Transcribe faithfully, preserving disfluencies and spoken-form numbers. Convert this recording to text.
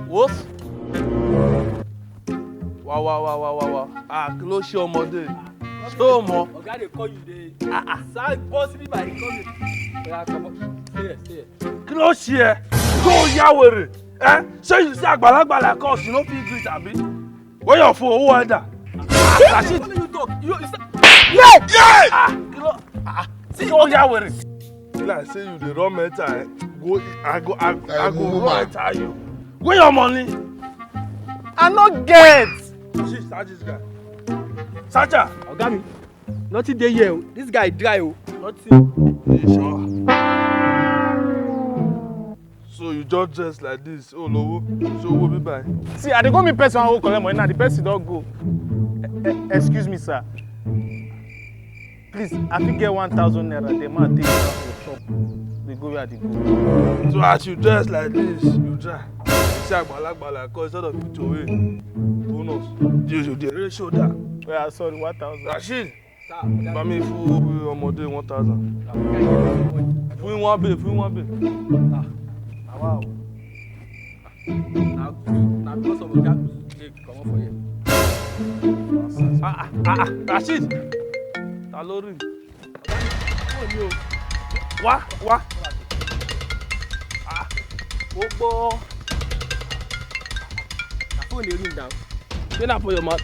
What? Wow, wow, wow, wow, wow, wow. Ah, kí ló ṣe ọmọdé? Ṣé o mọ̀? Oga dey call you dey. Ah, ah. Sir, boss me by call me. Oya, come on. Stay here, stay here. Kí ló ṣe ẹ́? Ṣé o ya wèrè? Eh? Ṣé you see àgbàlagbà like us, you no fit greet, abi? Where your phone? Who order? Rasheed. What do you talk? You, you say, yeah! Yeah! Ah, kí ló? Ah, ah. See, ṣé o ya wèrè? Be like say you dey run mental, eh? Go, I go, I, I go run mental you. Where your money? I no get. See, search this guy. Search am. Oga mi, nothing dey here o. This guy dry o. Nothing. You sure? So you just dress like this, oh lowo. So what be by? See, I dey go meet person wey go collect money now. The person don go. E- e- excuse me, sir. Please, I fit get one thousand naira. The man take am for shop. Dey go where I dey go. So as you dress like this, you try. You see àgbàlagbà like us, instead of you throway bonus, you you dey raise shoulder. Well, sorry, one thousand. Rasheed, sir, bá mi fún ọmọdé one thousand. Fún one bay, fún one bay. Ah, na wa o. Na, na because of Oga Kuzugbe comot for here. Ah, ah, ah, ah, Rasheed. Ta ló ring? Wá, wá. Ah, ó gbọ́. Na phone dey ring now. Ṣé na for your mouth?